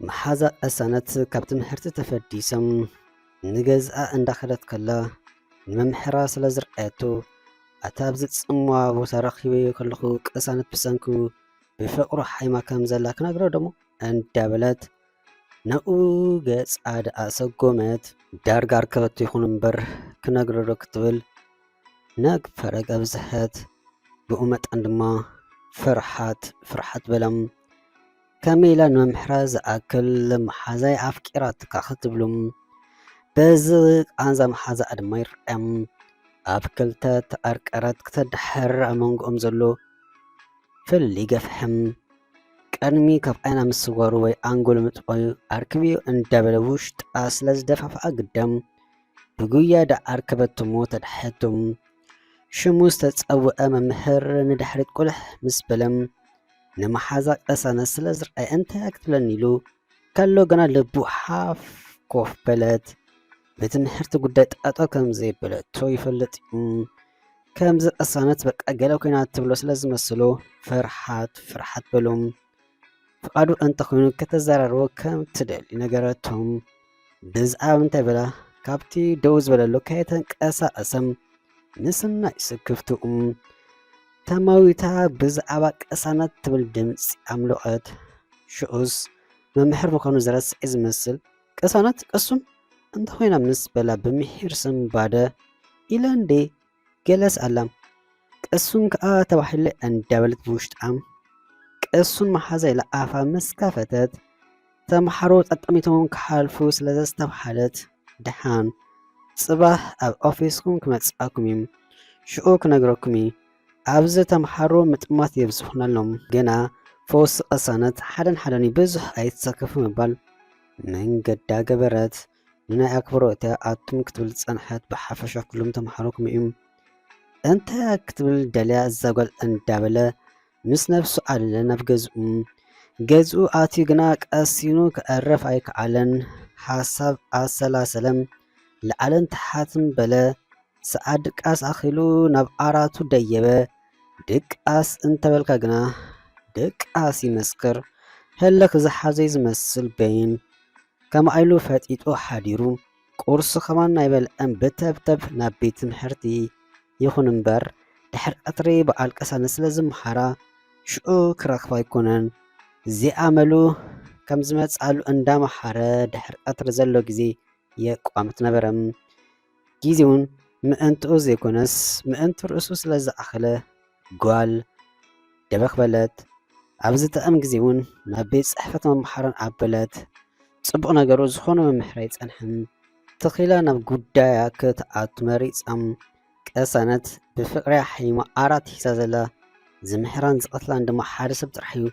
መሓዛ ቅሳነት ካብ ትምህርቲ ተፈዲሶም ንገዝኣ እንዳኸደት ከላ ንመምሕራ ስለ ዝረኣየቶ፣ ኣታ ኣብዚ ጽምዋ ቦታ ረኺበዮ ከለኹ ቅሳነት ብሰንኩ ብፍቕሩ ሓይማ ከም ዘላ ክነግሮ ደሞ እንዳበለት ናብኡ ገጻ ደኣ ሰጎመት። ዳርጋ ኣርከበቶ ይኹን እምበር ክነግሮ ዶ ክትብል ነግ ፈረግ ኣብዝሐት። ብኡ መጠን ድማ ፍርሓት ፍርሓት በሎም። ከመይ ኢላ ንመምሕራ ዝኣክል መሓዛይ ኣፍቂራትካ ክትብሉም በዚ ቃንዛ መሓዛኣ ድማ ይርኣዮም። ኣብ ክልተ ተቐርቀረት ክተድሕር ኣብ መንጎኦም ዘሎ ፍልልይ ገፍሕም ቅድሚ ካብ ዓይና ምስዋሩ ወይ ኣንጎሉ ምጥፋዩ ኣርክብዮ እንዳበለ ውሽጣ ስለ ዝደፋፍኣ ግደም ብጉያ ደኣ ኣርከበትሞ ተድሓቶም። ሽሙ ዝተጸውዐ መምህር ንድሕሪት ቁልሕ ምስ በለም ንመሓዛ ቅሳነት ስለ ዝረኣየ እንታይ ክትብለኒ ኢሉ ከሎ ገና ልቡ ሓፍ ኮፍ በለት። ብትምህርቲ ጉዳይ ጠጠው ከም ዘይበለቶ ይፈልጥ እዩ። ከምዚ ቅሳነት በቃ ገለ ኮይና ትብሎ ስለ ዝመስሎ ፍርሓት ፍርሓት በሎም። ፍቓዱ እንተኾይኑ ከተዘራርቦ ከም ትደሊ ነገረቶም። ብዛዕባ እንታይ በላ ካብቲ ደው ዝበለሉ ከየተንቀሳቐሰም ምስናይ ስክፍትኡ ተማዊታ ብዛዕባ ቅሳነት ትብል ድምፂ ኣምለቐት። ሽዑስ መምሕር ምዃኑ ዝረስዐ ዝመስል ቅሳነት ቅሱን እንተኾይና ምስ በላ ብምሒር ስንባደ ኢለ እንዴ ገለስ ኣላ ቅሱን ከኣ ተባሂለ እንዳበለት ብውሽጣ ቅሱን መሓዛ ኢላ ኣፋ ምስ ከፈተት ተምሓሮ ጠጠሚቶም ክሓልፉ ስለ ዘስተብሓለት ደሓን ጽባሕ ኣብ ኦፊስኩም ክመጽኣኩም እዩ ሽዑ ክነግረኩም እዩ ኣብዚ ተምሓሮ ምጥማት የብዝሑና ኣሎም ግና ፈውሲ ቅሳነት ሓደን ሓደን እዩ ብዙሕ ኣይትሰከፉ ምባል መንገዳ ገበረት ንናይ ኣክብሮት እያ ኣቱም ክትብል ዝጸንሐት ብሓፈሻ ኩሎም ተምሓሮ ከምኡ እዮም እንታይ ክትብል ደልያ እዛ ጓል እንዳበለ ምስ ነብሱ ኣለለ ናብ ገዝኡ ገዝኡ ኣትዩ ግና ቀሲኑ ክዕርፍ ኣይከኣለን ሓሳብ ኣሰላሰለም ላዕልን ታሓትን በለ ሰዓት ድቃስ ኣኺሉ ናብ ዓራቱ ደየበ ድቃስ እንተበልካ ግና ድቃስ ይመስክር ህልኽ ዝሓዘይ ዝመስል በይን ከማኢሉ ፈጢጡ ሓዲሩ ቁርሲ ከማን ኣይበልዐን ብተብተብ ናብ ቤት ትምህርቲ ይኹን እምበር ድሕሪ ቀትሪ በዓል ቅሳነት ስለ ዝመሓራ ሽዑ ክረኽባ ኣይኮነን እዚኣመሉ ከም ዝመፅኣሉ እንዳመሓረ ድሕሪ ቀትሪ ዘሎ ግዜ የቋምት ነበረ ግዜውን ምእንትኡ ዘይኮነስ ምእንቲ ርእሱ ስለ ዝኣኸለ ጓል ደበኽ በለት ኣብዚ ጥዕም ግዜ እውን ናብ ቤት ፅሕፈት መምሓራን ኣበለት ፅቡቕ ነገሩ ዝኾነ መምሕር ኣይፀንሐን ተኺላ ናብ ጉዳያ ክትኣቱ መሪፃም ቀሳነት ብፍቕሪ ሓይማ ኣራት ሒዛ ዘላ ዝምሕራን ዝቐትላን ድማ ሓደ ሰብ ጥራሕ እዩ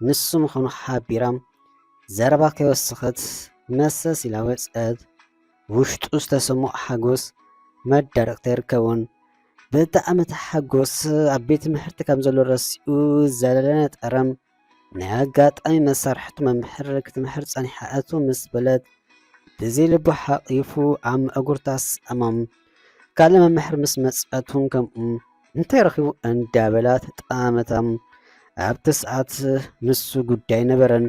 ንሱ ምዃኑ ሓቢራ ዘረባ ከይወሰኸት መሰስ ኢላ ወፀት ውሽጡ ዝተሰምዖ ሓጎስ መዳረቕ ተይርከቦን ብጣዕሚ ተሓጎስ ኣብ ቤት ትምህርቲ ከም ዘሎ ረሲኡ ዘለለ ነጠረ ናይ ኣጋጣሚ መሳርሕቱ መምሕር ክትምሕር ጸኒሓ እቱ ምስ በለት ብዘይ ልቡ ሓቒፉ ኣብ መእጉርታ ሰኣሞም ካልእ መምሕር ምስ መጸት እውን ከምኡ እንታይ ረኺቡ እንዳበላ ተጠማመታ ኣብቲ ሰዓት ንሱ ጉዳይ ነበረን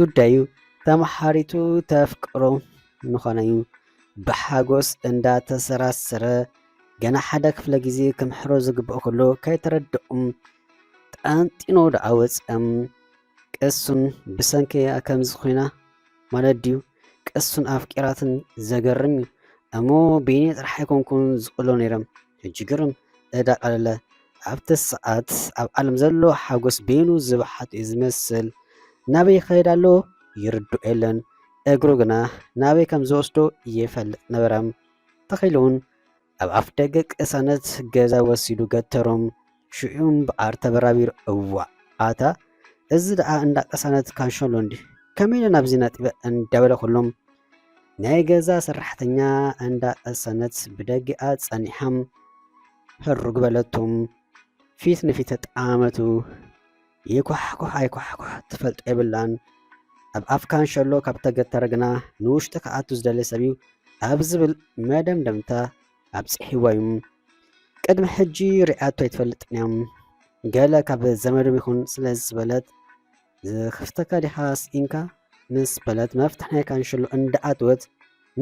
ጉዳዩ ተመሓሪቱ ተፍቅሮ ምዃና እዩ ብሓጎስ እንዳተሰራሰረ ገና ሓደ ክፍለ ግዜ ክምሕሮ ዝግብኦ ከሎ ከይተረድኦም ጠንጢኖ ደኣ ወፅኦም ቅሱን ብሰንከያ ከምዚ ኮይና ማለት ድዩ ቅሱን ኣፍቂራትን ዘገርም እዩ እሞ ቤኒ ጥራሕ ኣይኮንኩን ዝቕሎ ነይሮም ሕጂ ግርም እዳ ቀለለ ኣብቲ ሰዓት ኣብ ዓለም ዘሎ ሓጎስ ቤኑ ዝበሓት እዩ ዝመስል ናበይ ይኸይድ ኣሎ ይርድኦ የለን እግሩ ግና ናበይ ከም ዝወስዶ ይፈልጥ ነበረ ተኺሉ እውን ኣብ ኣፍ ደገ ቅሳነት ገዛ ወሲዱ ገተሮም ሽዑ እምበኣር ተበራቢሩ እዋእ ኣታ እዚ ደኣ እንዳ ቅሳነት ካንሸሎ እንዲ ከመይ ኢለ ናብዚ ነጢበ እንዳበለ ኩሎም ናይ ገዛ ሰራሕተኛ እንዳ ቅሳነት ብደጊኣ ጸኒሓም ህሩግ በለቶም ፊት ንፊት ተጠማመቱ ይኳሕኩሕ ኣይኳሕኩሕ ትፈልጦ የብላን ኣብ ኣፍ ካንሸሎ ካብ ተገተረ ግና ንውሽጢ ክኣቱ ዝደሊ ሰብ እዩ ኣብ ዝብል መደምደምታ ኣብፂሕዎ እዩ ቅድሚ ሕጂ ሪኣቶ ኣይትፈልጥን እያ ገለ ካብ ዘመዶም ይኹን ስለ ዝበለት ዝኽፍተካ ዲኻ ስኢንካ ምስ በለት መፍትሕ ናይ ካንሸሎ እንዳኣትወት፣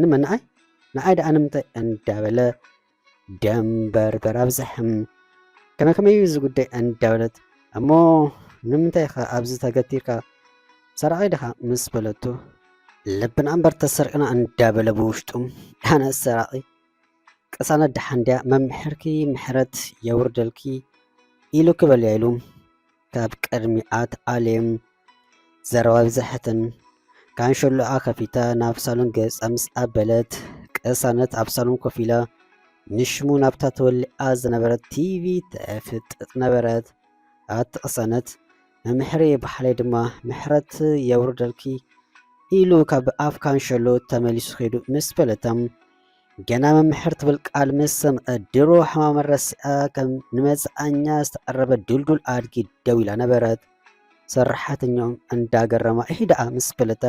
"ንመን ንኣይ? ንኣይ ደኣ ንምንታይ?" እንዳበለ ደንበርበር ኣብዝሐም። "ከመይ ከመይ እዩ እዚ ጉዳይ?" እንዳበለት፣ "እሞ ንምንታይ ኢኻ ኣብዚ ተገቲርካ? ሰራቒ ዲኻ?" ምስ በለቶ፣ "ልብና እምበር ተሰርቅና" እንዳበለ ብውሽጡ፣ "ኣነ ሰራቒ? ቅሳነት ደሓን ድያ? መምሕርኪ ምሕረት የውርደልኪ ኢሉ ክበልያ" ኢሉ ካብ ቅድሚኣ ተኣልየም። ዘረባ ብዝሐትን። ካንሸሎኣ ከፊታ ናብ ሳሎን ገጻ ምስ ኣበለት፣ ቅሳነት ኣብ ሳሎን ኮፍ ኢላ ንሽሙ ናብታ ተወሊዓ ዝነበረት ቲቪ ተፍጥጥ ነበረት። "ኣቲ ቅሳነት፣ መምሕሪ በሓለይ ድማ ምሕረት የውርደልኪ" ኢሉ ካብ ኣፍ ካንሸሎ ተመሊሱ ኸይዱ ምስ በለታ፣ ገና መምሕር ትብል ቃል ምስ ሰምዐ ድሮ ሕማም ረሲዓ ከም ንመዝዓኛ ዝተቐረበ ዱልዱል ኣድጊ ደው ኢላ ነበረት። ሰራሕተኛኦም እንዳገረማ፣ "ኢሂ ደኣ" ምስ በለታ፣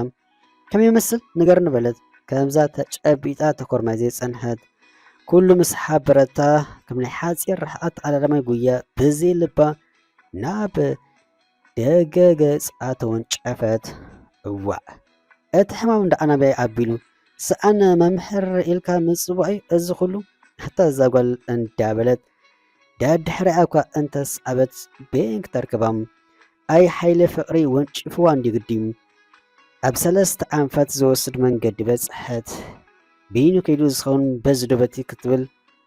"ከመይ ይመስል ንገርኒ?" በለት። ከምዛ ተጨቢጣ ተኮርማይ ዘይጸንሐት። ኩሉ ምስ ሓበረታ፣ ከም ናይ ሓጺር ርሕቐት ኣላላማይ ጉያ ብዘይ ልባ ናብ ደገ ገጻ ተወንጨፈት። "እዋእ፣ እቲ ሕማም እንዳኣናበየ ኣቢሉ፣ ሰኣን መምሕር ኢልካ ምጽዋእ እዩ እዚ ኩሉ?" ኣታ እዛ ጓል እንዳበለት ደድሕሪኣ እኳ እንተስኣበት በየን ክተርክባ? ኣይ ሓይሊ ፍቕሪ ወንጪፍዋ እንድዩ ግዲ። ኣብ ሰለስተ ኣንፈት ዝወስድ መንገዲ በጽሐት። በይኑ ከይዱ ዝኸውን በዚ ዶ በቲ ክትብል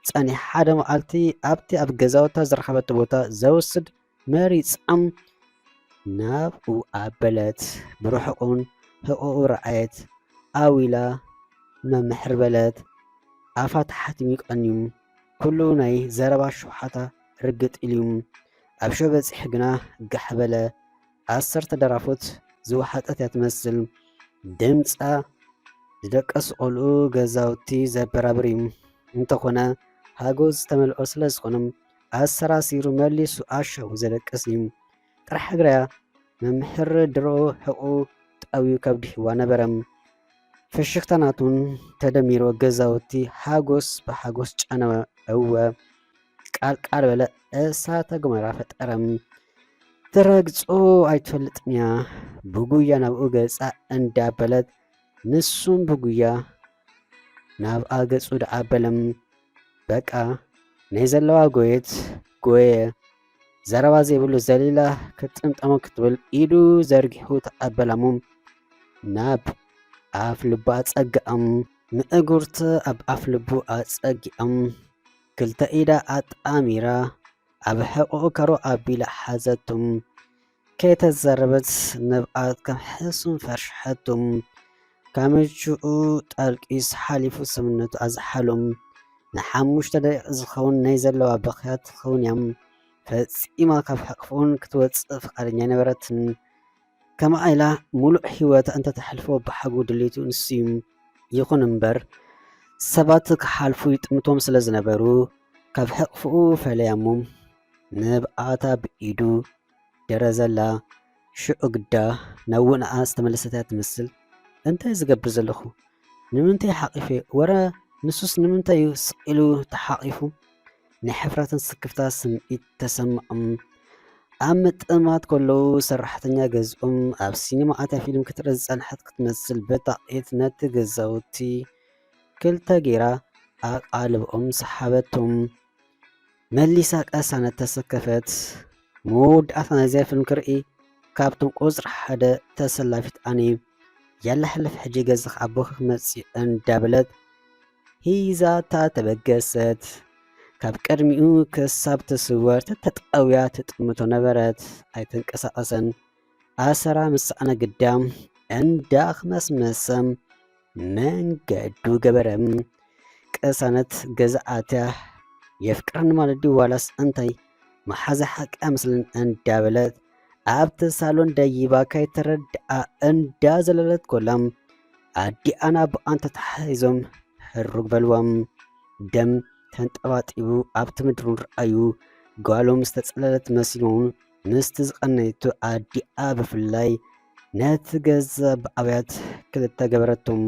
ጸኒሓ፣ ሓደ መዓልቲ ኣብቲ ኣብ ገዛውታ ዝረኸበቶ ቦታ ዘወስድ መሪጻ ናብኡ ኣበለት። ብርሑቕ እውን ሕቖኡ ረኣየት። ኣው ኢላ መምሕር በለት። ኣፋ ተሓቲሙ ቀንዩ። ኩሉ ናይ ዘረባ ሽውሓታ ርግጥ ኢሉ። ኣብ ሸው በጺሑ ግና ጋሕ በለ። ዓሰርተ ደራፉት ዝወሓጠት እያ ትመስል። ድምጻ ዝደቀሱ ቆልዑ ገዛውቲ ዘበራብር እዩ። እንተኾነ፣ ሃጎስ ዝተመልኦ ስለ ዝኾነ፣ ኣሰራሲሩ መሊሱ ኣሻው ዘደቅስ እዩ። ጥራሕ እግራ እያ። መምሕር ድሮ ሕቑ ጠውዩ ከብድህዋ ነበረ። ፍሽኽታ ናቱን ተደሚሩ ገዛውቲ ሓጎስ ብሓጎስ ጨነወ። እወ፣ ቃልቃል በለ፣ እሳተ ጎመራ ፈጠረ። ትረግጾ ኣይትፈልጥን እያ። ብጉያ ናብኡ ገጻ እንዳበለት፣ ንሱም ብጉያ ናብኣ ገጹ ደኣ በለ። በቃ፣ ናይ ዘለዋ ጎየት ጎየ። ዘረባ ዘይብሉ ዘሊላ ክትጥምጠሞ ክትብል ኢዱ ዘርጊሑ ተቐበላሞ። ናብ ኣፍ ልቡ ኣጸግኣም። ምእጉርት ኣብ ኣፍ ልቡ ኣጸጊኣም። ክልተ ኢዳ ኣጣሚራ ኣብ ሕቖኡ ከሮ ኣቢላ ሓዘቶም። ከይተዛረበት ንብኣት ከም ሕሱም ፈርሸሐቶም። ካብ ምቹኡ ጠልቂስ ሓሊፉ ሰብነቱ ኣዝሓሎም። ንሓሙሽተ ደቂቕ ዝኸውን ናይ ዘለዋ በኽያት ትኸውን እያ። ፈጺማ ካብ ሕቕፍኡን ክትወጽእ ፍቓደኛ ኣይነበረትን። ከምኣ ኢላ ምሉእ ህይወታ እንተተሕልፎ ብሓጉ ድሌቱ ንሱ እዩ። ይኹን እምበር፣ ሰባት ክሓልፉ ይጥምቶም ስለ ዝነበሩ፣ ካብ ሕቕፍኡ ፈለያሞ። ንብኣታ ብኢዱ ደረዘላ። ሽዑ ግዳ ናብ ውንኣ ዝተመለሰት እያ ትመስል። እንታይ ዝገብር ዘለኹ? ንምንታይ ሓቒፈ? ወረ ንሱስ ንምንታይ እዩ ስቕ ኢሉ ተሓቒፉ? ናይ ሕፍረትን ስክፍታ ስምዒት ተሰምዖም። ኣብ ምጥማት ከለዉ፣ ሰራሕተኛ ገዝኦም ኣብ ሲኒማ ኣትያ ፊልም ክትርኢ ዝጸንሐት ክትመስል፣ ብጣቒት ነቲ ገዛውቲ ክልተ ጌራ ኣቓልብኦም ሰሓበቶም። መሊሳ ቅሳነት ተሰከፈት። መወዳእታ ናይዚኣ ፊልም ክርኢ፣ ካብቶም ቁጽሪ ሓደ ተሰላፊት ኣነ። ያላ ሕለፍ ሕጂ ገዛኺ ኣቦኺ ክመጽእ እዩ እንዳበለት ሂዛታ ተበገሰት። ካብ ቅድሚኡ ክሳብ ትስወር ተተጠውያ ትጥምቶ ነበረት። ኣይተንቀሳቐሰን። ኣሰራ ምስ ሰኣነ ግዳ እንዳኽመስመሰ መንገዱ ገበረ። ቅሳነት ገዛ ኣትያ የፍቅረኒ ማለት ድዩ ዋላስ እንታይ? መሓዛ ሓቂ ኣይመስልን እንዳበለት ኣብቲ ሳሎን ደይባ ከይተረድኣ እንዳዘለለት ኮላ ኣዲኣን ኣቦኣን ተተሓሒዞም ሕሩግ በልዋ። ደም ተንጠባጢቡ ኣብቲ ምድሪ እውን ረኣዩ። ጓሎም ዝተጸለለት መሲልዎም ምስቲ ዝቐነየቶ ኣዲኣ ብፍላይ ነቲ ገዛ ብኣብያት ክልተ ገበረቶም።